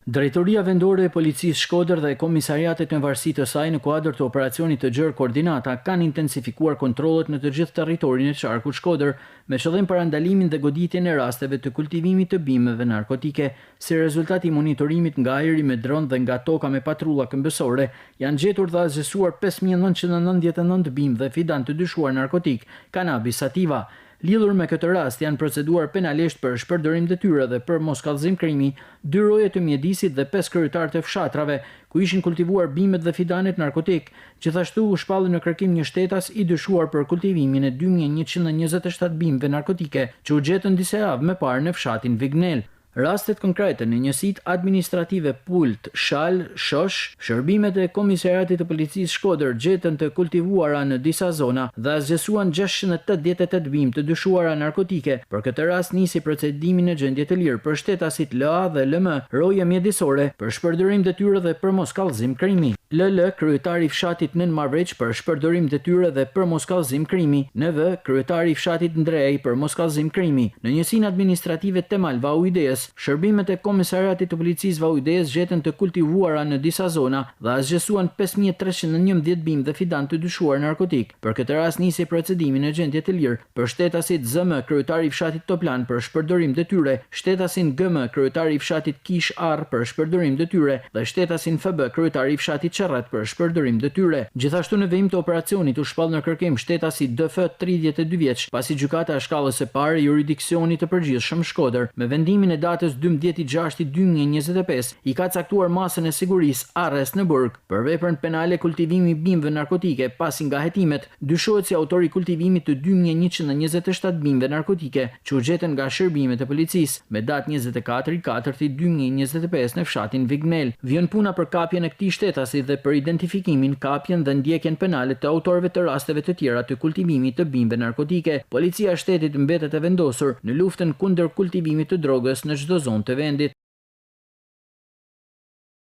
Drejtoria Vendore e Policisë Shkodër dhe komisariatet në varësi të saj në kuadër të operacionit të gjerë Koordinata kanë intensifikuar kontrollet në të gjithë territorin e qarkut Shkodër me qëllim parandalimin dhe goditjen e rasteve të kultivimit të bimëve narkotike. Si rezultat i monitorimit nga ajri me dron dhe nga toka me patrulla këmbësore, janë gjetur dhe asgjësuar 5999 bimë dhe fidanë të dyshuar narkotikë, cannabis sativa. Lidhur me këtë rast janë proceduar penalisht për shpërdorim detyre dhe për moskallëzim krimi dy roje të mjedisit dhe pesë kryetarë të fshatrave ku ishin kultivuar bimët dhe fidanet narkotik. Gjithashtu u shpall në kërkim një shtetas i dyshuar për kultivimin e 2127 bimëve narkotike që u gjetën disa javë më parë në fshatin Vignel. Rastet konkrete në njësitë administrative Pult, Shal, Shosh, shërbimet e Komisariatit të Policisë Shkodër gjetën të kultivuara në disa zona dhe asgjësuan 688 bimë të dyshuara narkotike. Për këtë rast nisi procedimi në gjendje të lirë për shtetasit LA dhe LM, roje mjedisore, për shpërdorim detyre dhe për moskallëzim krimi. LL, kryetari i fshatit Nën Mavriq për shpërdorim detyre dhe për moskallëzim krimi. NV, kryetari i fshatit Ndrej për moskallëzim krimi. Në njësinë administrative Temal Vau i Dejës, shërbimet e Komisariatit të Policisë Vau i Dejës gjetën të kultivuara në disa zona dhe asgjësuan 5311 bimë dhe fidan të dyshuar narkotik. Për këtë rast nisi procedimi në gjendje të lirë për shtetasit ZM, kryetari i fshatit Toplan për shpërdorim detyre, shtetasin GM, kryetari i fshatit Kish Arr për shpërdorim detyre dhe shtetasin FB, kryetari i fshatit Çerret për shpërdorim detyre. Gjithashtu në vijim të operacionit u shpall në kërkim shtetasi DF 32 vjeç, pasi gjykata e shkallës së parë e juridiksionit të përgjithshëm Shkodër, me vendimin e datës 12.6.2025 i ka caktuar masën e sigurisë arrest në burg për veprën penale kultivimi i bimëve narkotike, pasi nga hetimet dyshohet si autor i kultivimit të 2127 bimëve narkotike që u gjetën nga shërbimet e policisë me datë 24.4.2025 në fshatin Vignel. Vjen puna për kapjen e këtij shtetasi dhe për identifikimin, kapjen dhe ndjekjen penale të autorëve të rasteve të tjera të kultivimit të bimëve narkotike. Policia e shtetit mbetet e vendosur në luftën kundër kultivimit të drogës në çdo zonë të vendit.